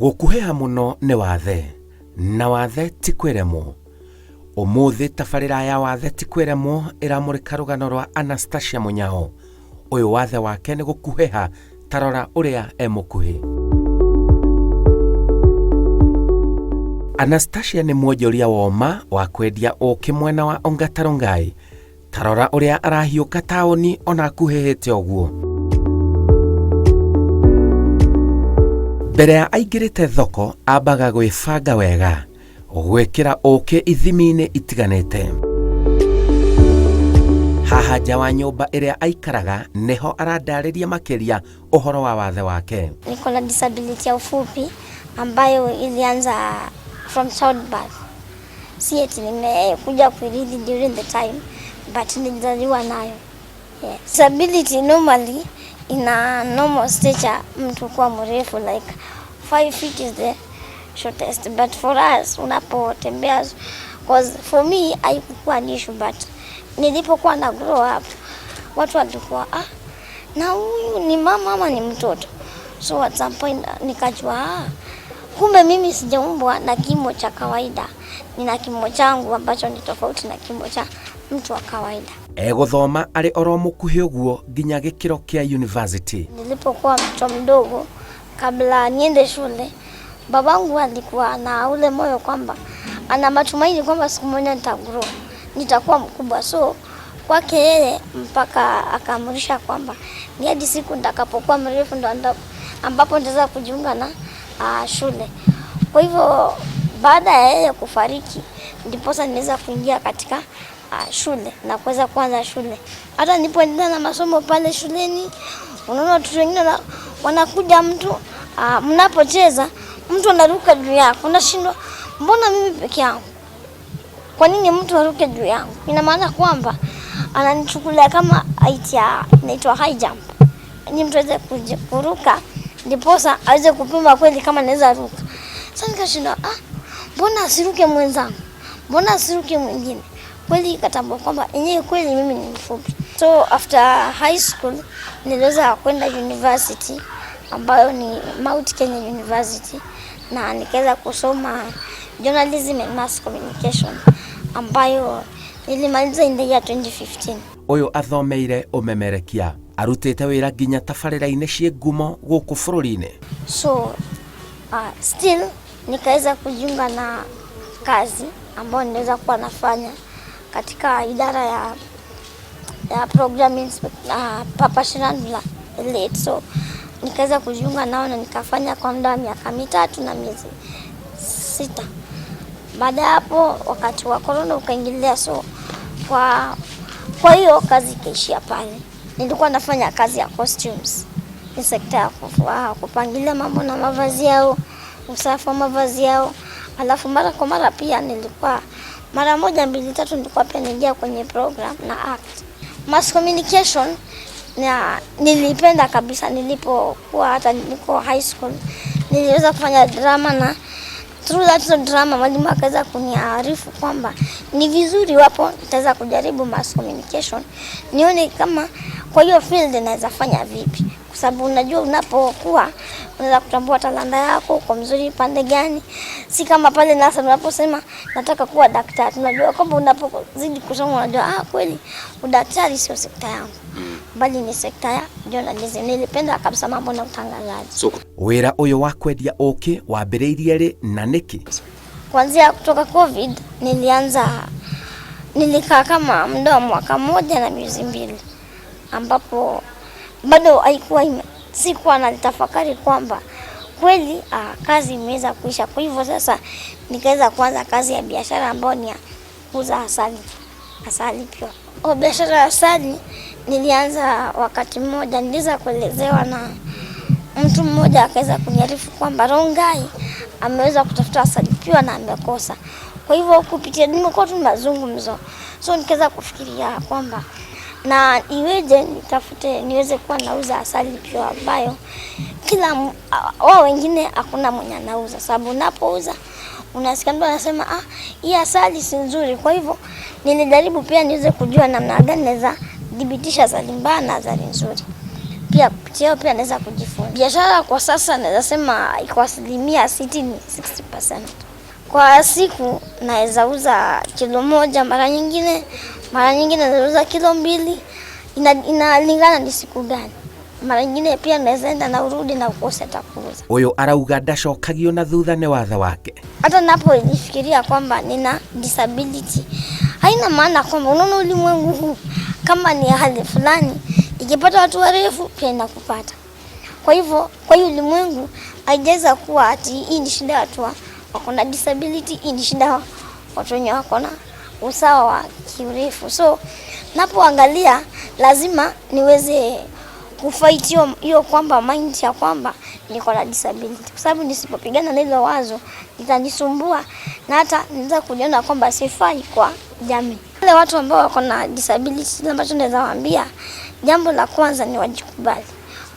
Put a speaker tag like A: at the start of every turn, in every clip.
A: Gũkuhĩha mũno nĩ wathe, na wathe ti kwĩremwo. Ũmũthĩ tabarĩra ya wathe ti kwĩremwo ĩramũrĩka rũgano rwa Anastasia Mũnyao. Ũyũ wathe wake nĩ gũkuhĩha, ta rora ũrĩa e mũkuhĩ. Anastasia nĩ mwonjoria woma wa kwendia ũkĩ mwena wa Ongata Rongai. Ta rora ũrĩa arahiũka taũni ona akuhĩhĩte ũguo. Mbere ya aingĩrĩte thoko ambaga gwĩbanga wega, gwĩkĩra ũkĩ ithimi-inĩ itiganĩte. Haha nja wa nyũmba ĩrĩa aikaraga nĩho arandarĩria makĩria ũhoro wa wathe wake.
B: Niko na disability ya ufupi ambayo ilianza from childbirth. Si eti nimekuja kuirithi during the time, but nilizaliwa nayo. Yeah. Disability normally ina normal stature mtu kuwa mrefu, like 5 feet is the shortest, but for us unapotembea, cause for me haikuwa an issue, but nilipokuwa na grow up watu walikuwa, "Ah, na huyu ni mama ama ni mtoto?" So at some point nikajua, ah, kumbe mimi sijaumbwa na kimo cha kawaida, nina kimo changu ambacho ni tofauti na kimo cha mtu wa kawaida.
A: Egũthoma arĩ oro mũkuhĩ ũguo nginya gĩkĩro kĩa university.
B: Nilipokuwa mtoto mdogo, kabla niende shule, babangu alikuwa na ule moyo kwamba ana matumaini kwamba siku moja nitagrow, nitakuwa mkubwa. So kwake yeye mpaka akaamrisha kwamba ni hadi siku nitakapokuwa mrefu ndo ambapo nitaweza kujiunga na shule. Kwa hivyo baada ya yeye kufariki ndiposa niweza kuingia katika shule na kuweza kuanza shule. Hata nilipoendelea na masomo pale shuleni, unaona watoto wengine wanakuja mtu, mnapocheza mtu anaruka juu yako, unashindwa mbona mimi peke yangu? Kwa nini mtu aruke juu yangu? Ina maana kwamba ananichukulia kama height ya inaitwa high jump. Ni mtu aweze kuruka ndiposa aweze kupima kweli kama naweza ruka. Sasa nikashindwa, ah, mbona asiruke mwenzangu? Mbona asiruke mwingine? Kweli ikatambua kwamba yenyewe kweli mimi ni mfupi. So after high school niliweza kwenda university ambayo ni Mount Kenya University, na nikaweza kusoma journalism and mass communication ambayo nilimaliza in the year 2015.
A: Ũyũ athomeire ũmemerekia, arutĩte wĩra nginya tabarĩra-inĩ ciĩ ngumo gũkũ bũrũri-inĩ.
B: So still nikaweza kujiunga na kazi ambayo niliweza kuwa nafanya katika idara ya program Papa Shirandula late. So nikaweza kujiunga nao na nikafanya kwa muda wa miaka 3 na miezi 6. Baada ya hapo wakati wa corona ukaingilia, so kwa hiyo kazi ikaishia pale. Nilikuwa nafanya kazi ya costumes, ni sekta ya kupangilia mambo na mavazi yao, usafi wa mavazi yao. Alafu mara kwa mara pia nilikuwa mara moja mbili tatu nilikuwa pia naingia kwenye program na act. Mass communication na nilipenda kabisa nilipokuwa hata niko high school, niliweza kufanya drama, na through that drama mwalimu akaweza kuniarifu kwamba ni vizuri wapo nitaweza kujaribu mass communication, nione kama kwa hiyo field naweza fanya vipi, kwa sababu unajua unapokuwa unaweza kutambua talanta yako uko mzuri pande gani. Si kama pale nasa unaposema nataka kuwa daktari, unajua kwamba unapozidi kusoma unajua, ah, kweli udaktari sio sekta yangu, bali ni sekta ya journalism. Nilipenda kabisa mambo na utangazaji.
A: So, wĩra ũyũ wa kwendia ũkĩ wambĩrĩirie rĩ na nĩkĩ?
B: Kuanzia kutoka COVID nilianza, nilikaa kama muda wa mwaka 1 na miezi 2 ambapo bado haikuwa sikuwa natafakari kwamba kweli kazi imeweza kuisha. Kwa hivyo sasa nikaweza kuanza kazi ya biashara ambayo ni ya kuuza asali, asali pure. O, biashara ya asali nilianza wakati mmoja, niliweza kuelezewa na mtu mmoja akaweza kuniarifu kwamba Rongai ameweza kutafuta asali pure na amekosa. Kwa hivyo kupitia nimekuwa tu mazungumzo, so nikaweza kufikiria kwamba na iweje nitafute niweze kuwa nauza asali pure ambayo kila wao wengine hakuna mwenye anauza, sababu unapouza unasikia mtu anasema, "Ah, hii asali si nzuri." Kwa hivyo nilijaribu pia niweze kujua namna gani naweza thibitisha asali mbaya na asali nzuri. Pia kupitia pia naweza kujifunza. Biashara kwa sasa naweza sema iko 60%, 60%. Kwa siku naweza uza kilo 1 mara nyingine naweza uza kilo 2. Inalingana ni siku gani. Mara nyingine pia naweza enda na urudi na ukose hata kuuza.
A: Ũyũ arauga ndacokagio na thutha nĩ wathe wake.
B: Hata napojifikiria kwamba nina disability, haina maana kwamba unaona ulimwengu huu kama ni hali fulani, ikipata watu warefu pia inakupata. Kwa hivyo, kwa hiyo ulimwengu haijaweza kuwa ati hii ni shida ya watu wako na disability, hii ni shida watu wenye wako na usawa wa kiurefu. So napoangalia lazima niweze kufight hiyo kwamba mind ya kwamba niko na disability, kwa sababu nisipopigana na hilo wazo litanisumbua na hata naweza kujiona kwamba sifai kwa jamii. Wale watu ambao wako na disability, kile ambacho naweza waambia, jambo la kwanza ni wajikubali.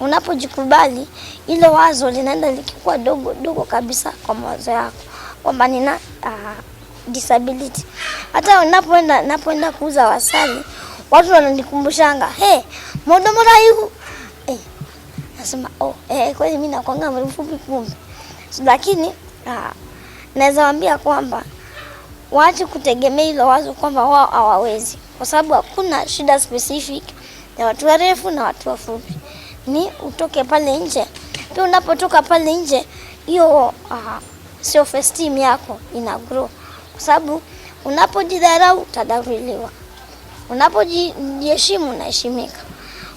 B: Unapojikubali, hilo wazo linaenda likikuwa dogo dogo kabisa kwa mawazo yako kwamba nina disability. Hata napoenda kuuza asali, watu wananikumbushanga, "Hey, modo mraihu." Nasema, "Oh, kweli mimi nakuanga mfupi kumbe." So, lakini naweza waambia kwamba waache kutegemea hilo wazo kwamba wao hawawezi, kwa sababu hakuna shida specific ya watu warefu na watu wafupi. Ni utoke pale nje. Pia unapotoka pale nje, hiyo self esteem yako ina grow, kwa sababu unapojidharau utadharauliwa, unapojiheshimu unaheshimika,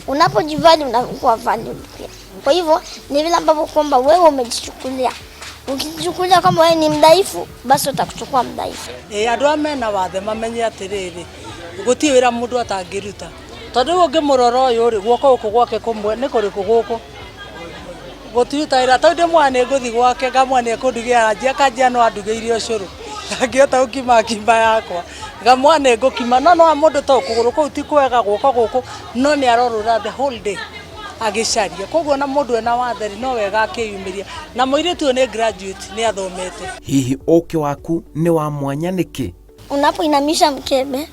B: unapojivalue unakuwa valued pia. Kwa hivyo ni vile ambavyo kwamba wewe umejichukulia. Ukijichukulia kama wewe ni mdhaifu, basi utakuchukua mdhaifu.
C: Ä andå aya mena wathe mamenye atä gå tiä wä ra må ndå atangä ruta tondå rä u å ngä må rora å yå rä guoko gå kå gwake kå mwe nä kå rä kå gå kå gå tiruta wä ra tondå ndä mwana nä ngå thiä gwake ngamwa nä ekå ndugä anjia akanjia no andugä ire å cå rå ndangĩhota gũkima ngima yakwa ngamwa nĩ ngũkima no no mũndũ to kũgũrũ kũu ti kwega guoko gũkũ no nĩ arorũra the whole day agĩcaria koguo na mũndũ ena watheri no wega akĩyumĩria na mũirĩtu ũyũ nĩ graduate nĩ athomete.
A: Hihi ũkĩ waku nĩ wa mwanya nĩkĩ?
B: Unapoinamisha mkebe,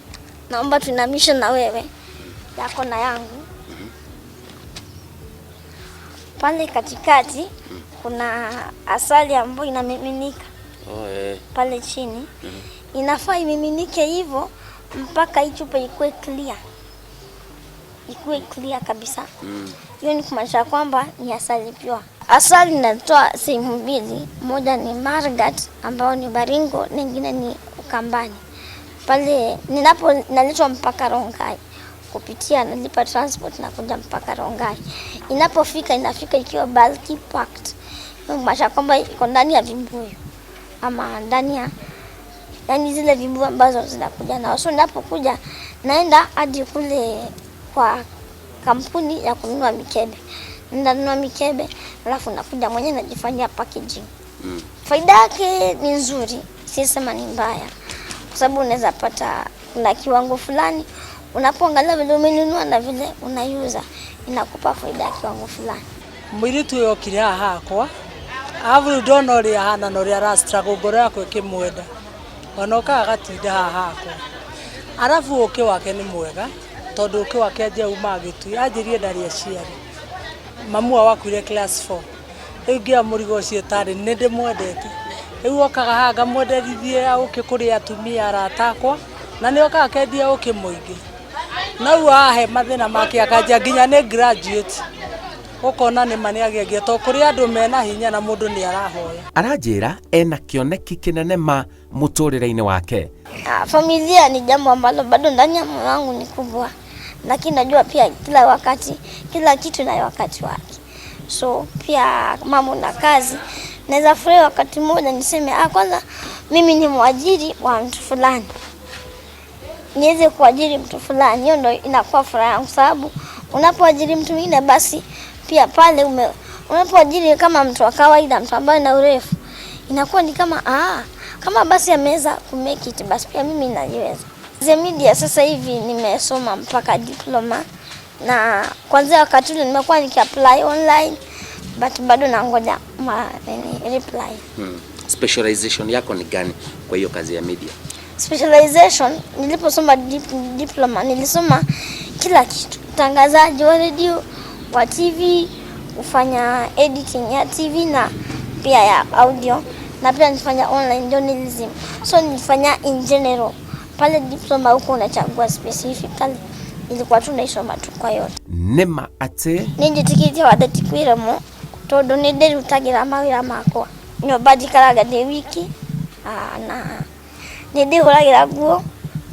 B: naomba tuinamishe na wewe yako na yangu. Pale katikati kuna asali ambayo inamiminika
A: Oh, eh.
B: pale chini. Inafaa imiminike hivyo mpaka hii chupa ikuwe clear, ikuwe clear kabisa. Hiyo ni kumaanisha kwamba ni asali pure. Asali inatoa sehemu mbili, moja ni Marigat ambayo ni Baringo, nyingine ni Ukambani. Pale ninapo naletwa mpaka Rongai kupitia nalipa transport na kuja mpaka Rongai. Inapofika inafika ikiwa bulky packed, hiyo kumaanisha kwamba iko ndani ya vibuyu ama ndani ya yani zile vibuyu ambazo zinakuja nao. So ninapokuja naenda hadi kule kwa kampuni ya kununua mikebe, nanunua mikebe alafu nakuja mwenyewe najifanyia packaging. Faida yake ni nzuri, sisema ni mbaya, kwa sababu unaweza pata kuna kiwango fulani unapoangalia vile umenunua na vile unaiuza inakupa faida ya kiwango fulani.
C: Mũirĩtu ũyũ okire haha hakwa arabu rĩu ndona ũrĩa ahana na ũrĩa ara struggle ngoro yakwa ĩkĩmwenda ona okaga agatinda haha hakwa arabu ũkĩ wake nĩ mwega tondũ ũkĩ wake anjia umaga Gĩtui anjĩrire ndarĩ aciari mamu wao akuire class 4 rĩu ngĩoya mũrigo ũcio tarĩ nĩ ndĩmwendete rĩu okaga haha ngamwenderithia ũkĩ kũrĩ atumia arata akwa na nĩ okaga akendia ũkĩ mũingĩ na rĩu ahe mathĩna make akanjia nginya nĩ graduate ũkona nĩ ma nĩ agĩagia tondũ kũrĩ andũ mena hinya na mũndũ nĩ arahoya.
A: Aranjĩra ena kĩoneki kĩnene ma mũtũrĩre-inĩ wake.
B: Ah, familia ni jambo ambalo bado ndani ya moyo wangu ni kubwa, lakini najua pia kila wakati, kila kitu na wakati wake. So pia mambo na kazi, naweza furahi wakati mmoja niseme kwanza mimi ni mwajiri wa mtu fulani, niweze kuajiri mtu fulani. Hiyo ndio inakuwa furaha yangu, sababu unapoajiri mtu mwingine basi pia pale unapoajiri kama mtu wa kawaida, mtu ambaye na urefu, inakuwa ni kama kama basi ameweza ku make it, basi pia mimi najiweza. The media sasa hivi nimesoma mpaka diploma, na kwanza wakati ule nimekuwa nikiapply online but bado nangoja nini, reply.
A: Specialization yako ni gani kwa hiyo kazi ya media?
B: Specialization, niliposoma diploma nilisoma kila kitu, utangazaji wa redio, Kwa TV, kufanya editing ya TV na pia ya audio, na pia nilifanya online journalism. So nilifanya in general. Pale diploma huko unachagua specifically, ilikuwa tu naisoma tu kwa yote.
A: Nĩma atĩ
B: Nĩ njĩtĩkĩtie wathe ti kwĩremwo tondũ nĩ ndĩrutagĩra mawĩra makwa nyũmba, njikaraga ndĩ wiki, na nĩ ndĩhũragĩra nguo,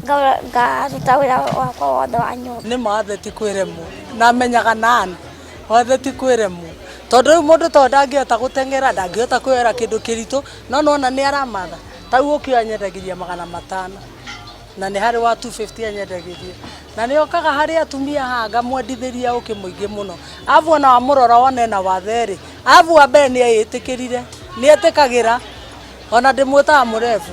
B: ngaruta wĩra wakwa wothe wa nyũmba.
C: Nĩ ma wathe ti kwĩremwo, na menyaga nani wathe ti kwĩremwo, tondũ rĩu mũndũ to ndangĩhota gũteng'era, ndangĩhota kwĩyoera kĩndũ kĩritũ, no nona nĩ aramatha. Tau ũkĩ anyendagĩria 500, na nĩ harĩ wa 250 anyendagĩria, na nĩ okaga harĩ atumia haha ngamwendithĩria ũkĩ mũingĩ mũno. Arabu ona wamũrora wone na wathe rĩ, arabu wa mbere nĩ eĩtĩkĩrire, nĩ etĩkagĩra, ona ndĩmwĩtaga mũrebu.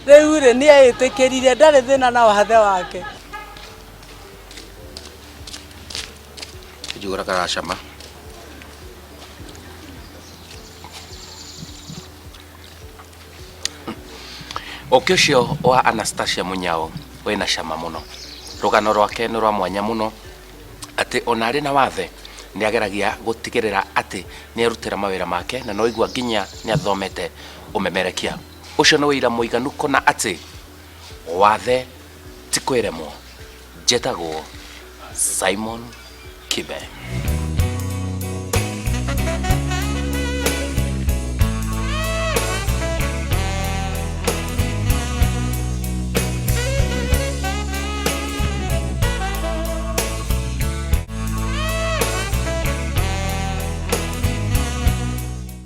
C: Rĩu rĩ, nĩ eĩtĩkĩrire, ndarĩ thĩna na wathe wake.
A: Njugũra karacama. Ũkĩ ũcio wa Anastasia Munyao wĩna cama mũno. Rũgano rwake nĩ rwa mwanya mũno, atĩ ona arĩ na wathe nĩ ageragia gũtigĩrĩra atĩ nĩ arutĩra mawĩra make, na no igua nginya nĩ athomete ũmemerekia. Ũcio nĩ wĩira mũiganu kũna atĩ wathe ti kwĩremwo. Njĩtagwo Simon Kibe.